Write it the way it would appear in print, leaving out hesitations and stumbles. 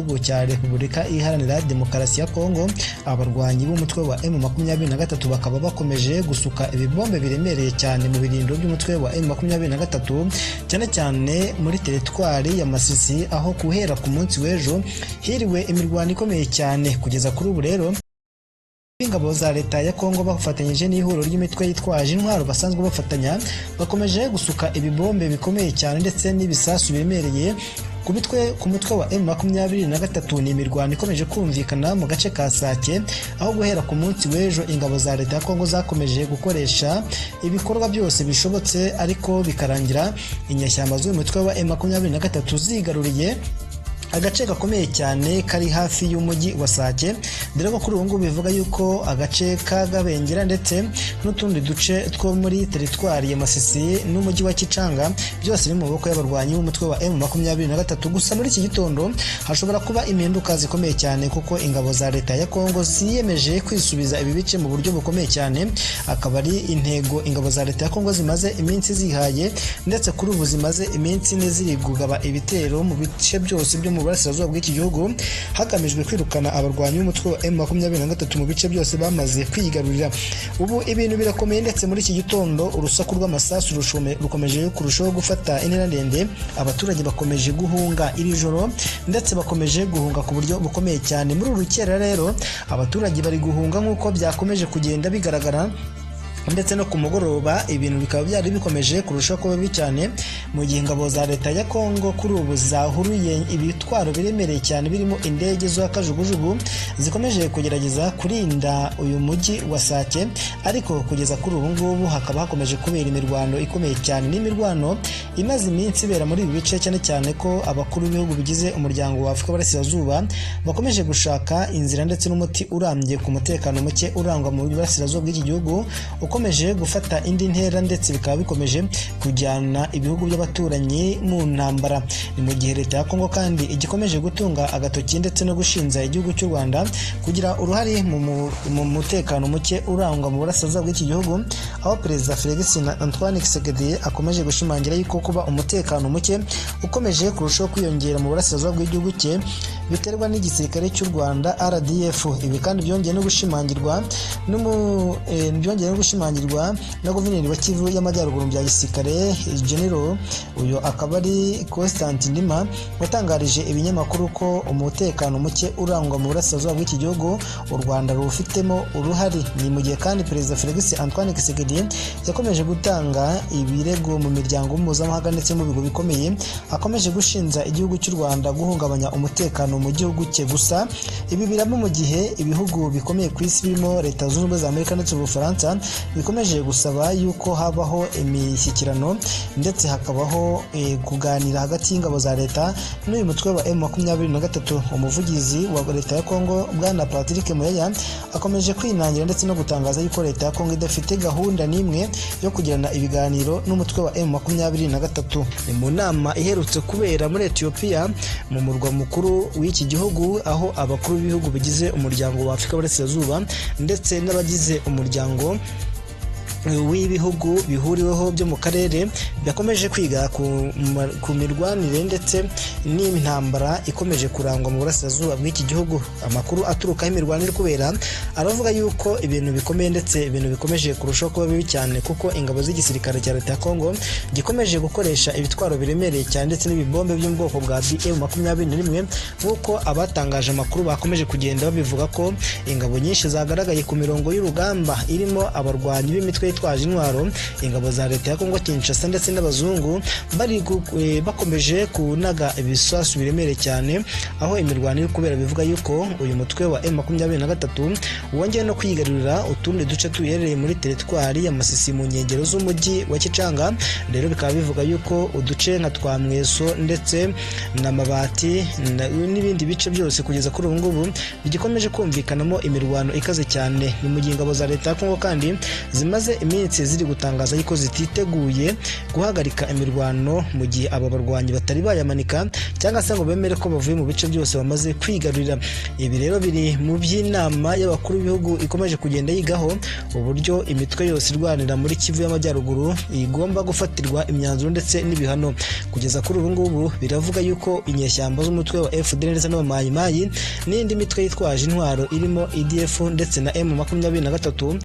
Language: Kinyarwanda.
gihugu cya Repubulika Iharanira Demokarasi ya Kongo. Abarwanyi b'umutwe wa M23 bakaba bakomeje gusuka ibibombe biremereye cyane mu birindiro by'umutwe wa M23, cyane cyane muri teritwari ya Masisi, aho guhera ku munsi w'ejo hiriwe imirwano ikomeye cyane. Kugeza kuri ubu rero, ingabo za leta ya Kongo bafatanyije n'ihuriro ry'imitwe yitwaje intwaro basanzwe bafatanya, bakomeje gusuka ibibombe bikomeye cyane ndetse n'ibisasu biremereye ku mutwe wa M23. Ni imirwano ikomeje kumvikana mu gace ka Sake, aho guhera ku munsi w'ejo ingabo za leta ya Kongo zakomeje gukoresha ibikorwa byose bishobotse, ariko bikarangira inyeshyamba z'uyu mutwe wa M23 zigaruriye agace gakomeye cyane kari hafi y'umujyi wa Sake, dore ko kuri ubu ngubu bivuga yuko agace ka Gabengera ndetse n'utundi duce two muri teritwari ya Masisi n'umujyi wa Kicanga byose biri mu maboko y'abarwanyi b'umutwe wa M23. Gusa muri iki gitondo hashobora kuba impinduka zikomeye cyane, kuko ingabo za leta ya Kongo ziyemeje kwisubiza ibi bice mu buryo bukomeye cyane, akaba ari intego ingabo za leta ya Kongo zimaze iminsi zihaye, ndetse kuri ubu zimaze iminsi 4 ziri kugaba ibitero mu bice byose byo mu burasirazuba bw'iki gihugu, hagamijwe kwirukana abarwanyi b'umutwe wa M23 mu bice byose bamaze kwigarurira. Ubu ibintu birakomeye, ndetse muri iki gitondo urusaku rw'amasasu rukomeje kurushaho gufata intera ndende. Abaturage bakomeje guhunga iri joro, ndetse bakomeje guhunga ku buryo bukomeye cyane. Muri uru rukera rero abaturage bari guhunga nk'uko byakomeje kugenda bigaragara, ndetse no ku mugoroba ibintu bikaba byari bikomeje kurushaho kuba bibi cyane, mu gihe ingabo za leta ya Kongo kuri ubu zahuruye ibitwaro biremereye cyane birimo indege za kajugujugu zikomeje kugerageza kurinda uyu mujyi wa Sake. Ariko kugeza kuri ubu ngubu hakaba hakomeje kubera imirwano ikomeye cyane, n'imirwano imaze iminsi ibera muri ibi bice, cyane cyane ko abakuru b'ibihugu bigize umuryango wa Afurika y'Uburasirazuba bakomeje gushaka inzira ndetse n'umuti urambye ku mutekano muke urangwa mu burasirazuba bw'iki gihugu ukomeje gufata indi ntera, ndetse bikaba bikomeje kujyana ibihugu by'abaturanyi mu ntambara. Ni mu gihe leta ya Kongo kandi igikomeje gutunga agatoki ndetse no gushinja igihugu cy'u Rwanda kugira uruhare mu mutekano muke urangwa mu burasirazuba bw'iki gihugu, aho Perezida Felix Antoine Tshisekedi akomeje gushimangira yuko kuba umutekano muke ukomeje kurushaho kwiyongera mu burasirazuba bw'igihugu cye biterwa n'igisirikare cy'u Rwanda RDF. Ibi kandi byongeye no gushimangirwa na guverineri wa Kivu y'Amajyaruguru bya gisirikare, General, uyu akaba ari Constant Ndima, watangarije ibinyamakuru ko umutekano muke urangwa mu burasirazuba bw'iki gihugu u Rwanda rufitemo uruhare. Ni mu gihe kandi Perezida Felix Antoine Tshisekedi yakomeje gutanga ibirego mu miryango mpuzamahanga ndetse mu bigo bikomeye, akomeje gushinja igihugu cy'u Rwanda guhungabanya umutekano mu gihugu cye. Gusa ibi biraba mu gihe ibihugu bikomeye ku isi birimo Leta Zunze Ubumwe za Amerika ndetse n'Ubufaransa bikomeje gusaba yuko habaho imishyikirano ndetse hakabaho kuganira hagati y'ingabo za leta n'uyu mutwe wa M23. Umuvugizi wa leta ya Kongo, Bwana Patrick Muyaya, akomeje kwinangira ndetse no gutangaza yuko leta ya Kongo idafite gahunda n'imwe yo kugirana ibiganiro n'umutwe wa M23. Ni mu nama iherutse kubera muri Ethiopia, mu murwa mukuru w'iki gihugu, aho abakuru b'ibihugu bigize umuryango wa Afurika y'Uburasirazuba ndetse n'abagize umuryango w'ibihugu bihuriweho byo mu karere bakomeje kwiga ku mirwanire ndetse n'intambara ikomeje kurangwa mu burasirazuba bw'iki gihugu. Amakuru aturukaho imirwanire iri kubera aravuga yuko ibintu bikomeye, ndetse ibintu bikomeje kurushaho kuba bibi cyane, kuko ingabo z'igisirikare cya leta ya Kongo gikomeje gukoresha ibitwaro biremereye cyane ndetse n'ibibombe byo mu bwoko bwa BM21, nk'uko abatangaje amakuru bakomeje kugenda babivuga ko ingabo nyinshi zagaragaye ku mirongo y'urugamba, irimo abarwanyi b'imitwe yitwaje intwaro, ingabo za leta ya Kongo Kinshasa ndetse n'abazungu, bari bakomeje kunaga ibisasu biremereye cyane. Aho imirwano iri kubera bivuga yuko uyu mutwe wa M23 wongeye no kwigarurira utundi duce tuherereye muri teritwari ya Masisi mu nkengero z'umujyi wa Kicanga. Rero bikaba bivuga yuko uduce nka twa Mweso ndetse na Mabati n'ibindi bice byose kugeza kuri ubu ngubu bigikomeje kumvikanamo imirwano ikaze cyane. Ni mu gihe ingabo za leta ya Kongo kandi zimaze iminsi ziri gutangaza yuko zititeguye guha guhagarika imirwano mu gihe aba barwanyi batari bayamanika cyangwa se ngo bemere ko bavuye mu bice byose bamaze kwigarurira. Ibi rero biri mu by'inama y'abakuru b'ibihugu ikomeje kugenda yigaho uburyo imitwe yose irwanira muri Kivu y'Amajyaruguru igomba gufatirwa imyanzuro ndetse n'ibihano. Kugeza kuri ubu ngubu biravuga yuko inyeshyamba z'umutwe wa FDL ndetse n'abamayimayi n'indi mitwe yitwaje intwaro irimo EDF ndetse na M23.